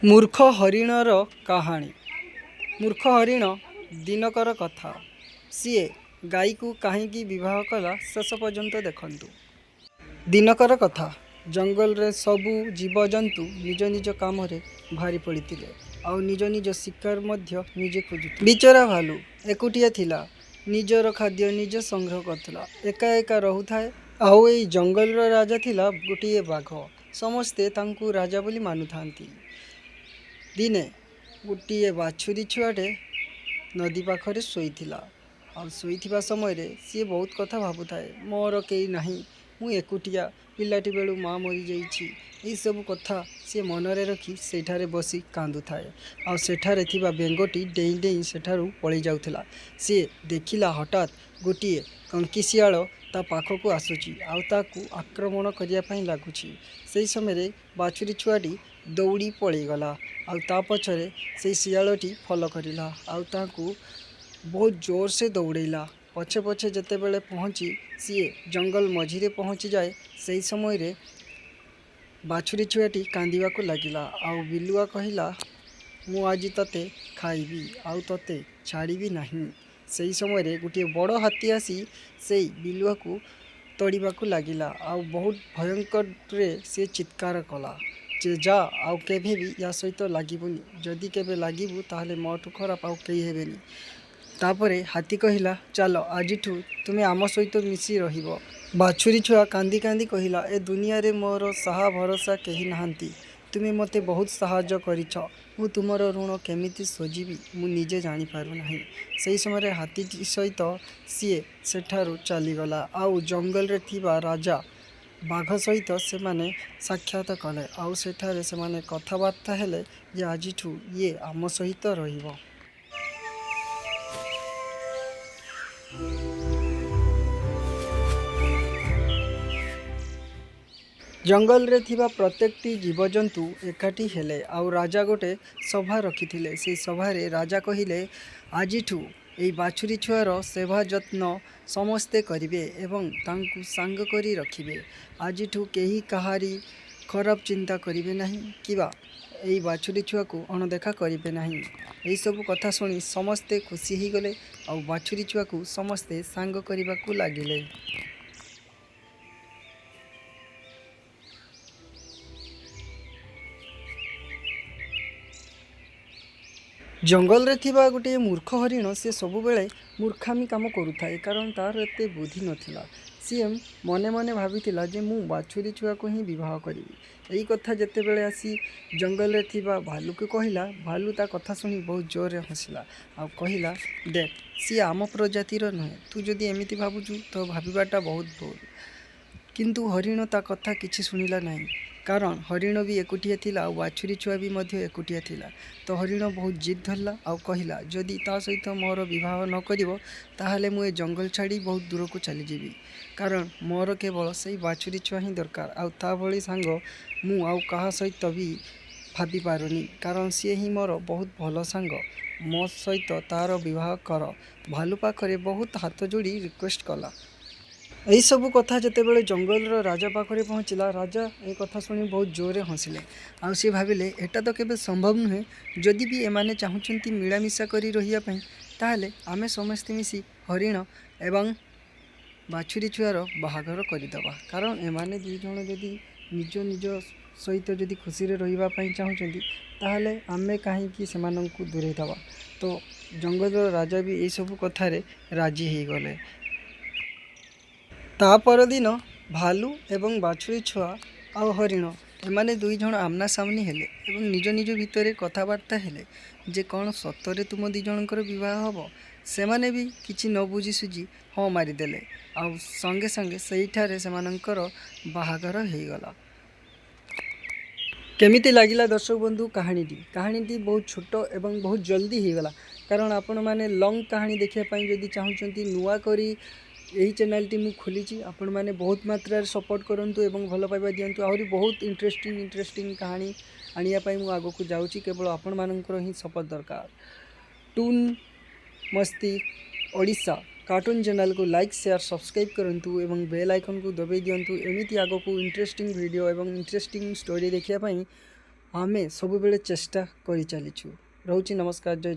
ମୂର୍ଖ ହରିଣର କାହାଣୀ। ମୂର୍ଖ ହରିଣ। ଦିନକର କଥା, ସିଏ ଗାଈକୁ କାହିଁକି ବିବାହ କଲା, ଶେଷ ପର୍ଯ୍ୟନ୍ତ ଦେଖନ୍ତୁ। ଦିନକର କଥା, ଜଙ୍ଗଲରେ ସବୁ ଜୀବଜନ୍ତୁ ନିଜ ନିଜ କାମରେ ବାହାରି ପଡ଼ିଥିଲେ ଆଉ ନିଜ ନିଜ ଶିକାର ମଧ୍ୟ ନିଜେ ଖୋଜୁଥିଲେ। ବିଚରା ଭାଲୁ ଏକୁଟିଆ ଥିଲା। ନିଜର ଖାଦ୍ୟ ନିଜେ ସଂଗ୍ରହ କରୁଥିଲା, ଏକା ଏକା ରହୁଥାଏ। ଆଉ ଏଇ ଜଙ୍ଗଲର ରାଜା ଥିଲା ଗୋଟିଏ ବାଘ। ସମସ୍ତେ ତାଙ୍କୁ ରାଜା ବୋଲି ମାନୁଥାନ୍ତି। ଦିନେ ଗୋଟିଏ ବାଛୁରୀ ଛୁଆଟେ ନଦୀ ପାଖରେ ଶୋଇଥିଲା। ଆଉ ଶୋଇଥିବା ସମୟରେ ସିଏ ବହୁତ କଥା ଭାବୁଥାଏ। ମୋର କେହି ନାହିଁ, ମୁଁ ଏକୁଟିଆ, ପିଲାଟି ବେଳୁ ମା ମରିଯାଇଛି। ଏଇସବୁ କଥା ସିଏ ମନରେ ରଖି ସେଇଠାରେ ବସି କାନ୍ଦୁଥାଏ। ଆଉ ସେଠାରେ ଥିବା ବେଙ୍ଗଟି ଡେଇଁ ଡେଇଁ ସେଠାରୁ ପଳେଇ ଯାଉଥିଲା। ସିଏ ଦେଖିଲା, ହଠାତ୍ ଗୋଟିଏ କଙ୍କିଶିଆଳ ତା ପାଖକୁ ଆସୁଛି ଆଉ ତାକୁ ଆକ୍ରମଣ କରିବା ପାଇଁ ଲାଗୁଛି। ସେହି ସମୟରେ ବାଛୁରୀ ଛୁଆଟି ଦୌଡ଼ି ପଳେଇଗଲା ଆଉ ତା ପଛରେ ସେଇ ଶିଆଳଟି ଫଲୋ କରିଲା ଆଉ ତାକୁ ବହୁତ ଜୋରସେ ଦୌଡ଼େଇଲା। ପଛେ ପଛେ ଯେତେବେଳେ ପହଞ୍ଚି ସିଏ ଜଙ୍ଗଲ ମଝିରେ ପହଞ୍ଚିଯାଏ, ସେହି ସମୟରେ ବାଛୁରୀ ଛୁଆଟି କାନ୍ଦିବାକୁ ଲାଗିଲା। ଆଉ ବିଲୁଆ କହିଲା, ମୁଁ ଆଜି ତୋତେ ଖାଇବି ଆଉ ତୋତେ ଛାଡ଼ିବି ନାହିଁ। ସେହି ସମୟରେ ଗୋଟିଏ ବଡ଼ ହାତୀ ଆସି ସେଇ ବିଲୁଆକୁ ତଡ଼ିବାକୁ ଲାଗିଲା ଆଉ ବହୁତ ଭୟଙ୍କରରେ ସିଏ ଚିତ୍କାର କଲା ଯେ ଯା, ଆଉ କେବେ ବି ୟା ସହିତ ଲାଗିବୁନି, ଯଦି କେବେ ଲାଗିବୁ ତାହେଲେ ମୋଠୁ ଖରାପ ଆଉ କେହି ହେବେନି। ତାପରେ ହାତୀ କହିଲା, ଚାଲ, ଆଜିଠୁ ତୁମେ ଆମ ସହିତ ମିଶି ରହିବ। ବାଛୁରୀ ଛୁଆ କାନ୍ଦି କାନ୍ଦି କହିଲା, ଏ ଦୁନିଆରେ ମୋର ସାହା ଭରସା କେହି ନାହାନ୍ତି। ତୁମେ ମୋତେ ବହୁତ ସାହାଯ୍ୟ କରିଛ। ମୁଁ ତୁମର ଋଣ କେମିତି ଶୁଝିବି ମୁଁ ନିଜେ ଜାଣିପାରୁନାହିଁ। ସେହି ସମୟରେ ହାତୀଟି ସହିତ ସିଏ ସେଠାରୁ ଚାଲିଗଲା ଆଉ ଜଙ୍ଗଲରେ ଥିବା ରାଜା ବାଘ ସହିତ ସେମାନେ ସାକ୍ଷାତ କଲେ ଆଉ ସେଠାରେ ସେମାନେ କଥାବାର୍ତ୍ତା ହେଲେ ଯେ ଆଜିଠୁ ଇଏ ଆମ ସହିତ ରହିବ। ଜଙ୍ଗଲରେ ଥିବା ପ୍ରତ୍ୟେକଟି ଜୀବଜନ୍ତୁ ଏକାଠି ହେଲେ ଆଉ ରାଜା ଗୋଟେ ସଭା ରଖିଥିଲେ। ସେଇ ସଭାରେ ରାଜା କହିଲେ, ଆଜିଠୁ ଏଇ ବାଛୁରୀ ଛୁଆର ସେବା ଯତ୍ନ ସମସ୍ତେ କରିବେ ଏବଂ ତାଙ୍କୁ ସାଙ୍ଗ କରି ରଖିବେ। ଆଜିଠୁ କେହି କାହାରି ଖରାପ ଚିନ୍ତା କରିବେ ନାହିଁ କିମ୍ବା ଏଇ ବାଛୁରୀ ଛୁଆକୁ ଅଣଦେଖା କରିବେ ନାହିଁ। ଏହିସବୁ କଥା ଶୁଣି ସମସ୍ତେ ଖୁସି ହେଇଗଲେ ଆଉ ବାଛୁରୀ ଛୁଆକୁ ସମସ୍ତେ ସାଙ୍ଗ କରିବାକୁ ଲାଗିଲେ। ଜଙ୍ଗଲରେ ଥିବା ଗୋଟିଏ ମୂର୍ଖ ହରିଣ, ସେ ସବୁବେଳେ ମୂର୍ଖାମି କାମ କରୁଥାଏ, କାରଣ ତାର ଏତେ ବୁଦ୍ଧି ନଥିଲା। ସିଏ ମନେ ମନେ ଭାବିଥିଲା ଯେ ମୁଁ ବାଛୁରୀ ଛୁଆକୁ ହିଁ ବିବାହ କରିବି। ଏଇ କଥା ଯେତେବେଳେ ଆସି ଜଙ୍ଗଲରେ ଥିବା ଭାଲୁକୁ କହିଲା, ଭାଲୁ ତା କଥା ଶୁଣି ବହୁତ ଜୋରରେ ହସିଲା ଆଉ କହିଲା, ଦେଖ, ସିଏ ଆମ ପ୍ରଜାତିର ନୁହେଁ। ତୁ ଯଦି ଏମିତି ଭାବୁଛୁ ତ ଭାବିବାଟା ବହୁତ ଭୁଲ। କିନ୍ତୁ ହରିଣ ତା କଥା କିଛି ଶୁଣିଲା ନାହିଁ, କାରଣ ହରିଣ ବି ଏକୁଟିଆ ଥିଲା ଆଉ ବାଛୁରୀ ଛୁଆ ବି ମଧ୍ୟ ଏକୁଟିଆ ଥିଲା। ତ ହରିଣ ବହୁତ ଜିଦ୍ ଧରିଲା ଆଉ କହିଲା, ଯଦି ତା ସହିତ ମୋର ବିବାହ ନ କରିବ ତାହେଲେ ମୁଁ ଏ ଜଙ୍ଗଲ ଛାଡ଼ି ବହୁତ ଦୂରକୁ ଚାଲିଯିବି, କାରଣ ମୋର କେବଳ ସେଇ ବାଛୁରୀ ଛୁଆ ହିଁ ଦରକାର ଆଉ ତା ଭଳି ସାଙ୍ଗ ମୁଁ ଆଉ କାହା ସହିତ ବି ଭାବିପାରୁନି, କାରଣ ସିଏ ହିଁ ମୋର ବହୁତ ଭଲ ସାଙ୍ଗ। ମୋ ସହିତ ତାର ବିବାହ କର। ଭାଲୁ ପାଖରେ ବହୁତ ହାତ ଯୋଡ଼ି ରିକ୍ୱେଷ୍ଟ କଲା। ଏହିସବୁ କଥା ଯେତେବେଳେ ଜଙ୍ଗଲର ରାଜା ପାଖରେ ପହଞ୍ଚିଲା, ରାଜା ଏ କଥା ଶୁଣି ବହୁତ ଜୋରରେ ହସିଲେ ଆଉ ସେ ଭାବିଲେ, ଏଟା ତ କେବେ ସମ୍ଭବ ନୁହେଁ। ଯଦି ବି ଏମାନେ ଚାହୁଁଛନ୍ତି ମିଳାମିଶା କରି ରହିବା ପାଇଁ, ତାହେଲେ ଆମେ ସମସ୍ତେ ମିଶି ହରିଣ ଏବଂ ବାଛୁରୀ ଛୁଆର ବାହାଘର କରିଦେବା, କାରଣ ଏମାନେ ଦୁଇ ଜଣ ଯଦି ନିଜ ନିଜ ସହିତ ଯଦି ଖୁସିରେ ରହିବା ପାଇଁ ଚାହୁଁଛନ୍ତି, ତାହେଲେ ଆମେ କାହିଁକି ସେମାନଙ୍କୁ ଦୂରେଇ ଦେବା? ତ ଜଙ୍ଗଲର ରାଜା ବି ଏଇସବୁ କଥାରେ ରାଜି ହେଇଗଲେ। ତା ପରଦିନ ଭାଲୁ ଏବଂ ବାଛୁରୀ ଛୁଆ ଆଉ ହରିଣ ଏମାନେ ଦୁଇ ଜଣ ଆମ୍ନାସାମ୍ନି ହେଲେ ଏବଂ ନିଜ ନିଜ ଭିତରେ କଥାବାର୍ତ୍ତା ହେଲେ ଯେ କ'ଣ ସତରେ ତୁମ ଦୁଇ ଜଣଙ୍କର ବିବାହ ହେବ? ସେମାନେ ବି କିଛି ନ ବୁଝି ସୁଝି ହଁ ମାରିଦେଲେ ଆଉ ସଙ୍ଗେ ସଙ୍ଗେ ସେଇଠାରେ ସେମାନଙ୍କର ବାହାଘର ହେଇଗଲା। କେମିତି ଲାଗିଲା ଦର୍ଶକ ବନ୍ଧୁ କାହାଣୀଟି? କାହାଣୀଟି ବହୁତ ଛୋଟ ଏବଂ ବହୁତ ଜଲ୍ଦି ହେଇଗଲା, କାରଣ ଆପଣମାନେ ଲଙ୍ଗ୍ କାହାଣୀ ଦେଖିବା ପାଇଁ ଯଦି ଚାହୁଁଛନ୍ତି, ନୂଆ କରି ଏହି ଚ୍ୟାନେଲ୍ଟି ମୁଁ ଖୋଲିଛି। ଆପଣମାନେ ବହୁତ ମାତ୍ରାରେ ସପୋର୍ଟ କରନ୍ତୁ ଏବଂ ଭଲ ପାଇବା ଦିଅନ୍ତୁ। ଆହୁରି ବହୁତ ଇଣ୍ଟରେଷ୍ଟିଂ ଇଣ୍ଟରେଷ୍ଟିଂ କାହାଣୀ ଆଣିବା ପାଇଁ ମୁଁ ଆଗକୁ ଯାଉଛି, କେବଳ ଆପଣମାନଙ୍କର ହିଁ ସପୋର୍ଟ ଦରକାର। ଟୁନ୍ ମସ୍ତି ଓଡ଼ିଶା କାର୍ଟୁନ୍ ଚ୍ୟାନେଲ୍କୁ ଲାଇକ୍, ସେୟାର, ସବସ୍କ୍ରାଇବ୍ କରନ୍ତୁ ଏବଂ ବେଲ୍ ଆଇକନ୍କୁ ଦବାଇ ଦିଅନ୍ତୁ। ଏମିତି ଆଗକୁ ଇଣ୍ଟରେଷ୍ଟିଂ ଭିଡ଼ିଓ ଏବଂ ଇଣ୍ଟରେଷ୍ଟିଂ ଷ୍ଟୋରି ଦେଖିବା ପାଇଁ ଆମେ ସବୁବେଳେ ଚେଷ୍ଟା କରିଚାଲିଛୁ। ରହୁଛି, ନମସ୍କାର, ଜୟ।